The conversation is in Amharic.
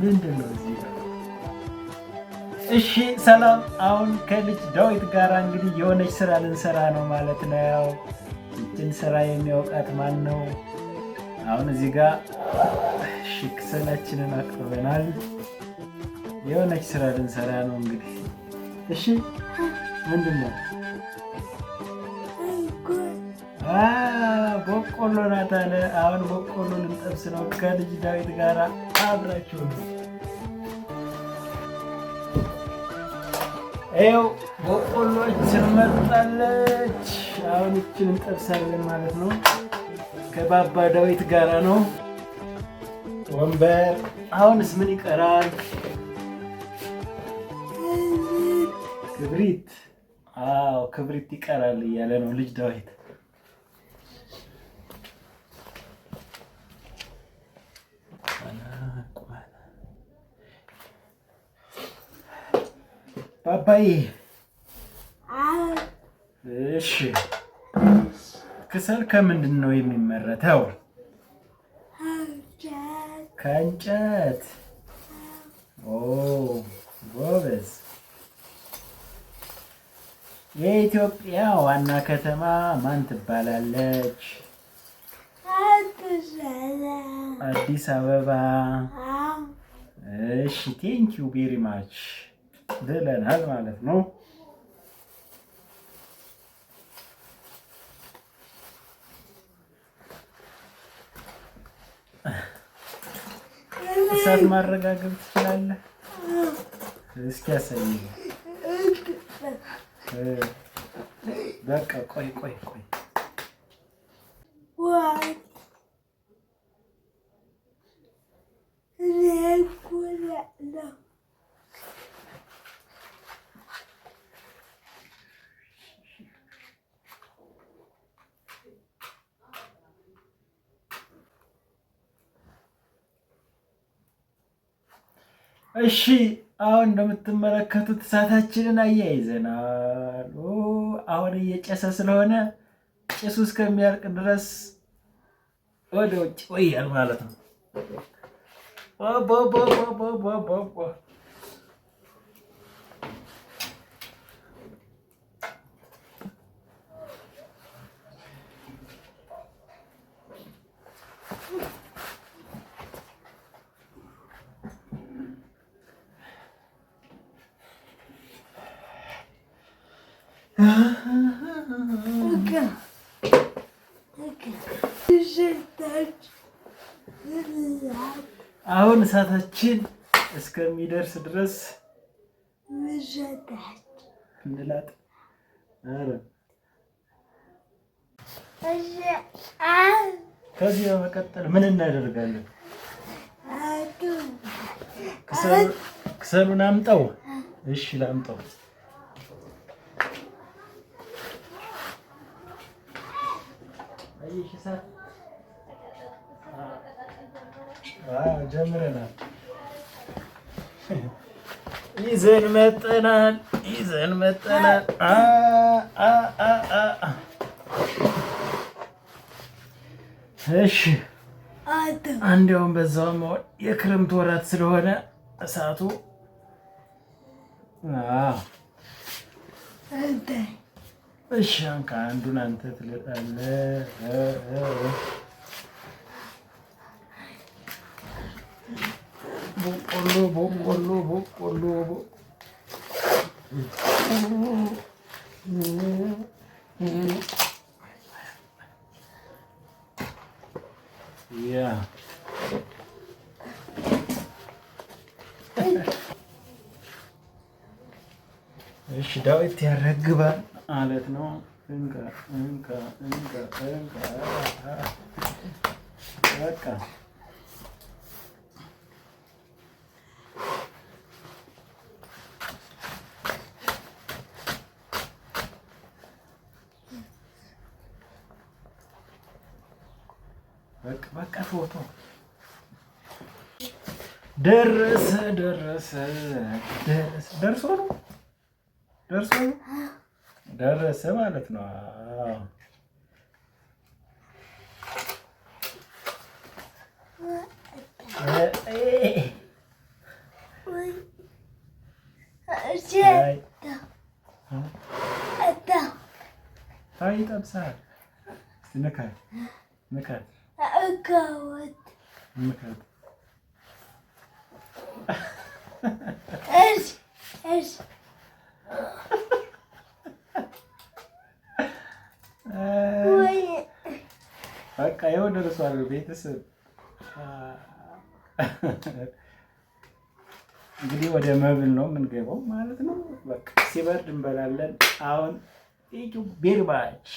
ምንድን ነው እዚህ ጋር? እሺ ሰላም። አሁን ከልጅ ዳዊት ጋር እንግዲህ የሆነች ስራ ልንሰራ ነው ማለት ነው። ይችን ስራ የሚያውቃት ማን ነው? አሁን እዚህ ጋር እሺ ክሰላችንን አቅርበናል። የሆነች ስራ ልንሰራ ነው እንግዲህ። እሺ ምንድን ነው? በቆሎ ናት አለ። አሁን በቆሎ ልንጠብስ ነው ከልጅ ዳዊት ጋር አብራችሁ ነው። ይኸው በቆሎችን መጣለች። አሁን ይችን እንጠብሳለን ማለት ነው። ከባባ ዳዊት ጋራ ነው። ወንበር። አሁንስ ምን ይቀራል? ክብሪት። አዎ ክብሪት ይቀራል እያለ ነው ልጅ ዳዊት። ባባዬ እሺ፣ ክሰል ከምንድን ነው የሚመረተው? ከእንጨት። ኦ ጎበዝ። የኢትዮጵያ ዋና ከተማ ማን ትባላለች? አዲስ አበባ። እሺ፣ thank you very much ብለናል ማለት ነው። እሳት ማረጋገብ ትችላለህ? እስኪ ያሳየኝ። በቃ ቆይ ቆይ ቆይ። እሺ አሁን እንደምትመለከቱት እሳታችንን አያይዘናል። አሁን እየጨሰ ስለሆነ ጭሱ እስከሚያልቅ ድረስ ወደ ውጭ ቆያል ማለት ነው። አሁን እሳታችን እስከሚደርስ ድረስ እንላጥ። ኧረ ከዚህ በመቀጠል ምን እናደርጋለን? ክሰሉን አምጠው። እሺ ላምጠው። ጀምረናል። ይዘን መጠናል። ይዘን መጠናል። እሺ እንዲያውም በዛውም የክረምት ወራት ስለሆነ እሳቱ እሺ አንዱን አንተ ትልጣለህ። በቆሎ በቆሎ በቆሎ ያ እሺ ዳዊት ያረግባል ማለት ነው። እንካ እንካ እንካ እንካ በቃ በቃ በቃ ፎቶ ደረሰ ደረሰ ደረሰ ደርሶ ነው ደርሶ ነው ደረሰ ማለት ነው። አይ ታይ ይጠብሳል። እስኪ ንካት ንካት ንካት። በቃ ይኸው ደርሷል። ቤተሰብ እንግዲህ ወደ መብል ነው የምንገባው ማለት ነው። በቃ ሲበርድ እንበላለን። አሁን thank you very much.